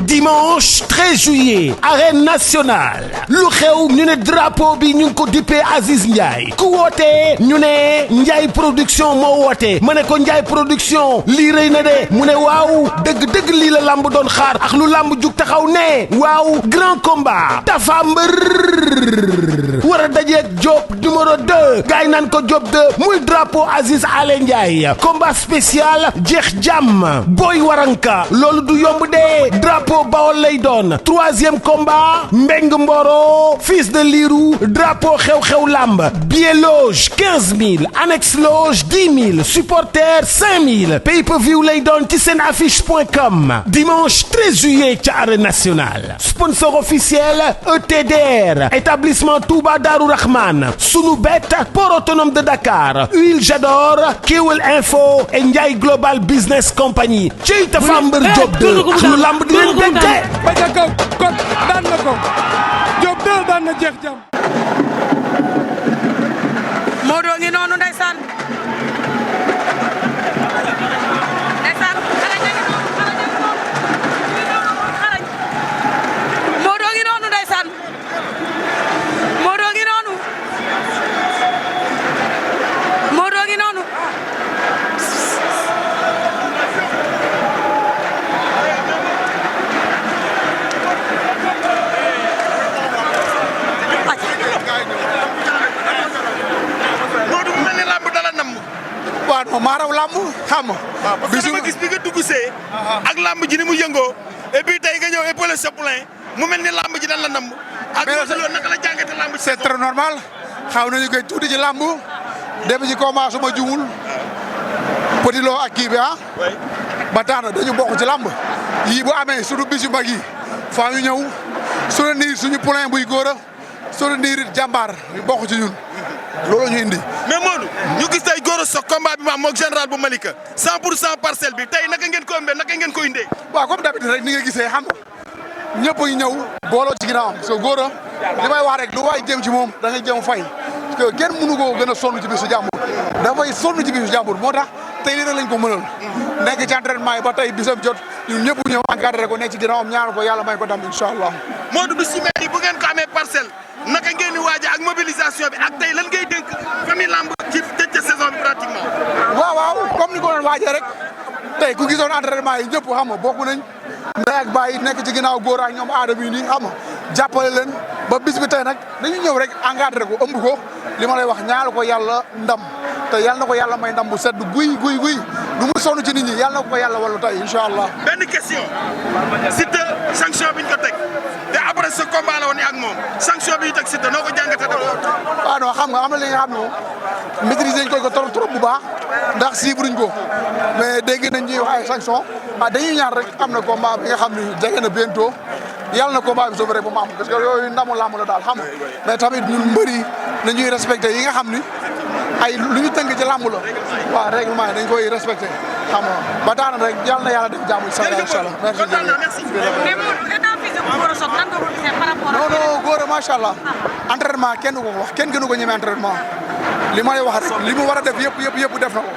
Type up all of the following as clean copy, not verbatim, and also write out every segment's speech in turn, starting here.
dimanche 13 juillet arène nationale lu xew ñu ne drapeau bi ñu ngi ko dippee Aziz Ndiaye ku wootee ñu ne Ndiaye production moo woote ma ne ko Ndiaye production lii rëy na de mu ne waaw dëgg-dëgg lii la lamb doon xaar ak lu lamb jug taxaw ne waaw grand combat Tapha Mbeur war a dajeeg Diop numéro 2 gaay naan ko Diop 2 muy drapeau Aziz Ale Ndiaye combat spécial jeex jàmm Boy Waranka loolu du yomb de drapeau Bawol lay doon troisième combat Mbeng Mboro fils de Lirou drapeau xew-xew lamb billet loge 15 000 annexe loge 10 000 supporter 5 000 pay-per-view lay doon ci seen affiche.com dimanche 13 juillet ca arène nationale sponsor officiel ETDR établissement Touba Darou Rahman Sunubet port autonome de Dakar Huile Jador Kewel Info et Ndiaye Global Business Company ci Tapha Mbeur Diop 2 lu lamb di leen dégte ba ca kaw kon daan na ko Diop 2 daan na jeex jàmm. Modou ngi noonu ndeysaan maaraw lamb xam nga. parce que dama gis bi nga dugg see. ak lamb ji ni mu yëngoo. et puis tey nga ñëw épaulé sa poulain mu mel ni lamb ji dan la namm. ak loolu naka la jàngate lamb ji. c'est très normal xaw nañu koy tuuti ci lamb dem ci combat suma jumul Petit Lo ak kii bi ba tax na dañu bokk ci lamb yii bu amee suñu bis yu mag yi faa ñu ñëw soutenir suñu poulain buy góor a soutenir it jàmbaar ñu bokk ci ñun. loolu ñu indi. mais Modou ñu gis tey góor a soog combat bi ma am moog général bu Malika 100% parcelle bi tey naka ngeen ko ëmbee naka ngeen ko indee. waaw comme d'habitude rek ni nga gisee xam nga ñëpp a ngi ñëw booloo ci ginnaawam parce que góor a li may wax rek lu waay jëm ci moom da ngay jëm fay parce que kenn mënu koo gën a sonn ci bisu jàmbur dafay sonn ci bisu jàmbur moo tax tey lii rek lañ ko mënal nekk ci entraînement yi ba tey bisam jot ñun ñëpp ñëw encadré ko nekk ci ginnaawam ñaanu ko yàlla may ko dam incha allah. Modou bis yu mel nii bu ngeen ko amee parcelle naka ngeen di waaj ak mobilisation bi ak tey lan ngay dénk famille lamb ci tëj saison bi pratiquement. waaw comme ni ko doon waajee rek tey ku gisoon entraînement yi ñëpp xam nga bokk nañ ndey ak baay nekk ci ginnaaw góor ak ñoom aadama yi nii xam nga jàppale leen ba bis bi tey nag dañu ñëw rek encadré ko ëmb ko li ma lay wax ñaal ko yàlla ndam te yàlla na ko yàlla may ndam bu sedd guy du mu sonn ci nit ñi yàlla na ko yàlla wallu tey incha allah. benn question Siteu sanction bi ñu ko teg te après ce combat la woon ak moom sanction bi ñu teg Siteu noo ko jàngatee d'abord. waaw non xam nga am na li nga xam ne moom maîtriser nañ ko trop bu baax ndax siiburuñ ko mais dégg nañ ñuy wax ay sanction dañuy ñaan rek am na combat bi nga xam ne jege na bientôt yàlla na combat bi soobu rek ba mu am parce que yooyu ndamu lamb la daal xam nga mais tamit ñun mbëri nañuy respecté yi nga xam ni ay lu ñu tënk ci lamb la waaw règlement yi dañ koy respecté xam nga ba tax na rek yàlla na yàlla def jàmm incha allah merci. mais Modou état physique bu Gora Sock nan nga ko gisee par rapport ak. non Gora macha allah entraînement kenn du ko wax kenn gënu ko ñeme entraînement li may wax rek li mu war a def yëpp def na ko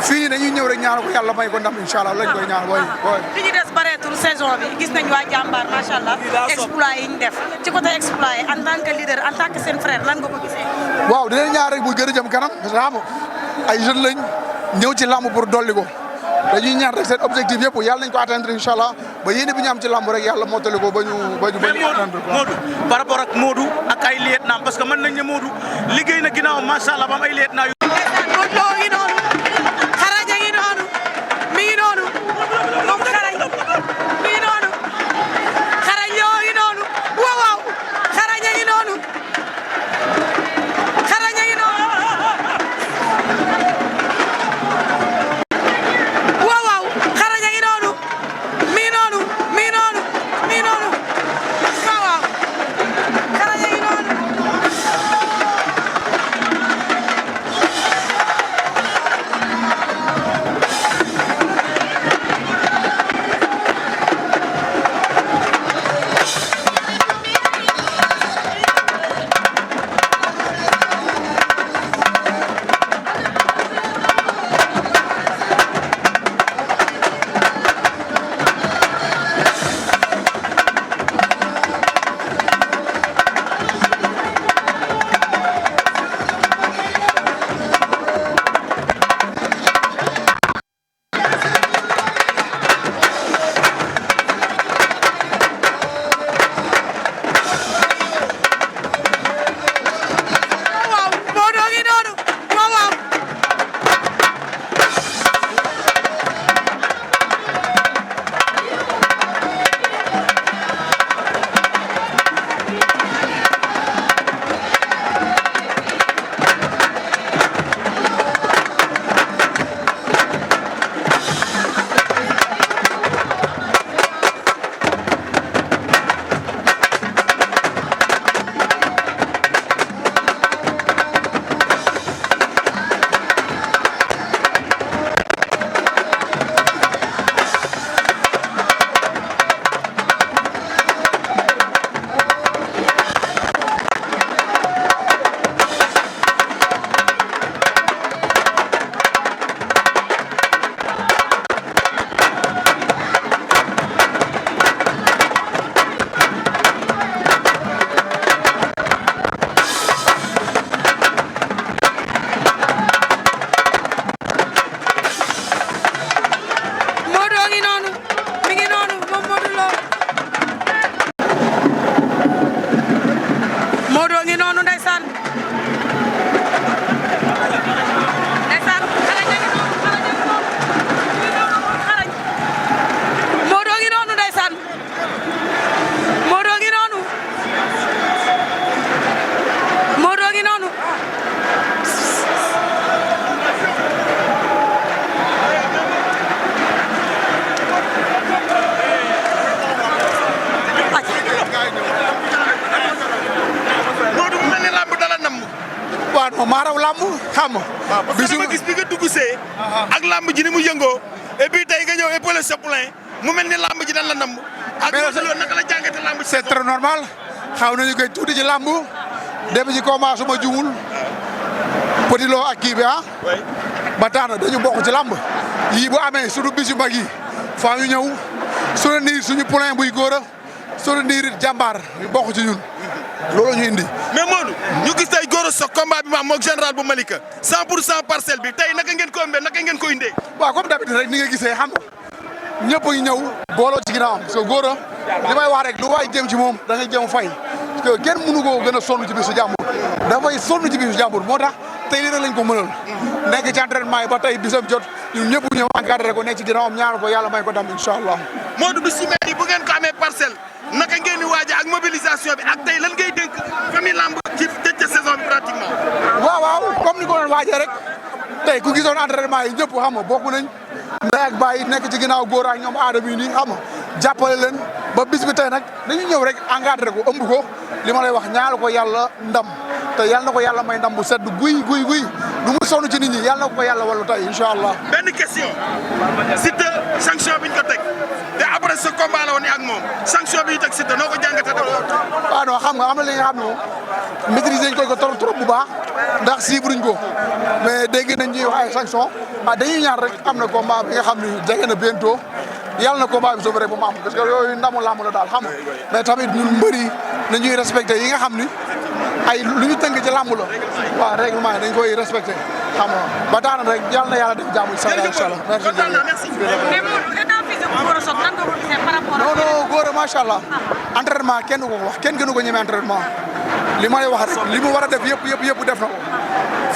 fii dañuy ñëw rek ñaanal ko yàlla may ko ndam incha allah lañ koy ñaan booy. li ñu des bareetul saison bi gis nañ waa jàmbaar macha allah exploit yi ñu def ci côté exploit yi en tant que leader en tant que seen frère lan nga ko gisee. waaw dinañ ñaan rek muy gën a jëm kanam parce que xam nga ay jeunes lañ ñëw ci lamb pour dolli ko dañuy ñaan rek seen objectif yëpp yàlla nañ ko atteindre incha allah ba yéene bi ñu am ci lamb rek yàlla mottali ko ba ñu atteindre ko. Modou par rapport ak Modou ak ay lieutenant parce que mën nañ ne Modou liggéey na ginnaaw macha allah ba am ay lieutenant yu. Modou ngi noonu xaraja ngi noonu mi ngi noonu moom xarañ mi ngi noonu xarañ yoo ngi noonu waaw xaraja ngi noonu xaraja ngi noonu waaw xaraja ngi noonu mi ngi noonu mi ngi noonu mi ngi noonu waaw xaraja ngi noonu maaraw lamb xam nga. parce que dama gis bi nga dugg see. ak lamb ji ni mu yëngoo. et puis tey nga ñëw épaulé sa poulain mu mel ni lamb ji dañ la namm. ak loolu naka la jàngate lamb ji. c'est très normal xaw nañu koy tuuti ci lamb dem ci combat suma jumul Petit Lo ak kii bi ba tax na dañu bokk ci lamb yii bu amee suñu bis yu mag yi faa ñu ñëw soutenir suñu poulain buy góor a soutenir jàmbaar ñu bokk ci ñun loolu ñu indi. mais Modou ñu gis tey góor a soog combat bi ma am moog général bu Malika 100% parcelle bi tey naka ngeen ko ëmbee naka ngeen ko indee. waaw comme d'habitude rek ni nga gisee xam nga ñëpp a ngi ñëw booloo ci ginnaawam parce que góor a li may wax rek lu waay jëm ci moom da ngay jëm fay parce que kenn mënu koo gën a sonn ci bisu jàmbur dafay sonn ci bisu jàmbur moo tax tey lii rek lañ ko mënal nekk ci entraînement yi ba tey bisam jot ñun ñëpp ñëw encadré ko nekk ci ginnaawam ñaanal ko yàlla may ko dam incha allah. Modou bis yu mel nii bu ngeen ko amee parcelle naka ngeen di waajee ak mobilisation bi ak tey lan ngay dénk famille lamb ci tëj saison bi pratiquement. waaw comme ni ko doon waajee rek tey ku gisoon entraînement yi ñëpp xam nga bokk nañ ndey ak baay nekk ci ginnaaw góor ak ñoom aadama yi nii xam nga jàppale leen ba bis bi tey nag dañu ñëw rek encadré ko ëmb ko li ma lay wax ñaal ko yàlla ndam te yàlla na ko yàlla may ndam bu sedd guy lu mu sonn ci nit ñi yàlla na ko yàlla wallu tey incha allah. benn question Siteu sanction bi ñu ko teg te après ce combat la woon ak moom sanction bi ñu teg Siteu noo ko jàngatee d'abord. waaw non xam nga am na li nga xam ne moom maîtriser nañ ko trop bu baax ndax siiburuñ ko mais dégg nañ ñuy wax ay sanction dañuy ñaan rek am na combat bi nga xam ni jege na bientôt yàlla na combat bi sauvé rek ba mu am parce que yooyu ndamu làmb la daal xam nga mais tamit ñun mbëri nañuy respecté yi nga xam ni ay lu ñu tënk ci làmb la waaw règlement yi dañ koy respecté xam nga ba tax na rek yàlla na yàlla def jàmm incha allah merci. mais Modou état physique bu Gora Sock nan nga ko gisee par rapport non non Gora macha allah entraînement kenn du ko wax kenn gënu ko ñeme entraînement li may wax rek li mu war a def yëpp def na ko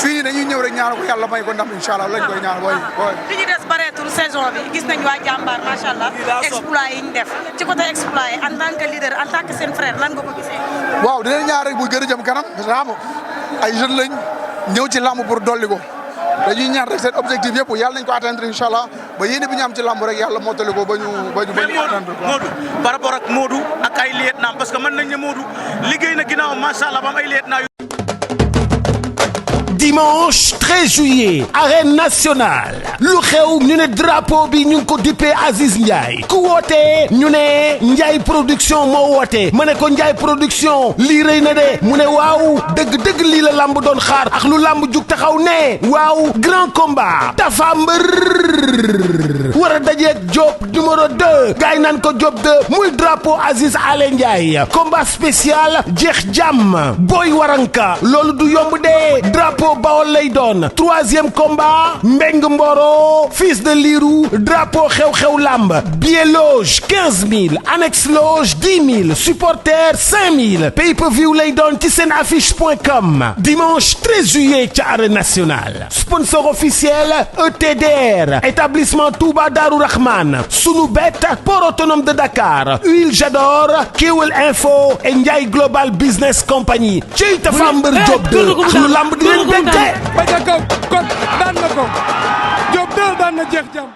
fii dañuy ñëw rek ñaanal ko yàlla may ko ndam incha allah lañ koy ñaan booy. li ñu des bareetul saison bi gis nañ waa jàmbaar macha allah exploit yi ñu def ci côté exploit yi en tant que leader en tant que seen frère nan nga ko gisee. waaw dinañ ñaan rek bu gën a jëm kanam parce que xam nga ay jeunes lañ ñëw ci lamb pour dolli ko dañuy ñaan rek seen objectif yëpp yàlla nañ ko atteindre incha allah ba yéene bi ñu am ci lamb rek yàlla mottali ko ba ñu atteindre ko. Modou par rapport ak Modou ak ay lieutenant parce que mën nañ ne Modou liggéey na ginnaaw macha allah ba am ay lieutenant. Dimanche 13 juillet arène nationale lu xew ñu ne drapeau bi ñu ngi ko dippee Aziz Ndiaye ku woote ñu ne Ndiaye production moo woote ma ne ko Ndiaye production lii rëy na de mu ne waaw dëgg lii la lamb doon xaar ak lu lamb jug taxaw ne waaw grand combat Tapha Mbeur war a dajeeg Diop numéro 2 gaay naan ko Diop 2 muy drapeau Aziz Ale Ndiaye combat spécial jeex jàmm Boy Waranka loolu du yomb de drapeau Bawol lay doon troisième combat Mbeng Mboro fils de Lirou drapeau xew-xew lamb billet loge 15 000 annexe loge 10 000 supporter 5 000 pay-per-view lay doon ci seen affiche.com dimanche 13 juillet ca arène nationale sponsor officiel ETDR établissement Touba Darou Rahman Sunubet port autonome de Dakar Huile Jador Kewel Info et Ndiaye Global Business Company ci Tapha Mbeur Diop 2 ak lu lamb di leen ba ca kaw kon daan na ko Diop 2 daan na jeex jàmm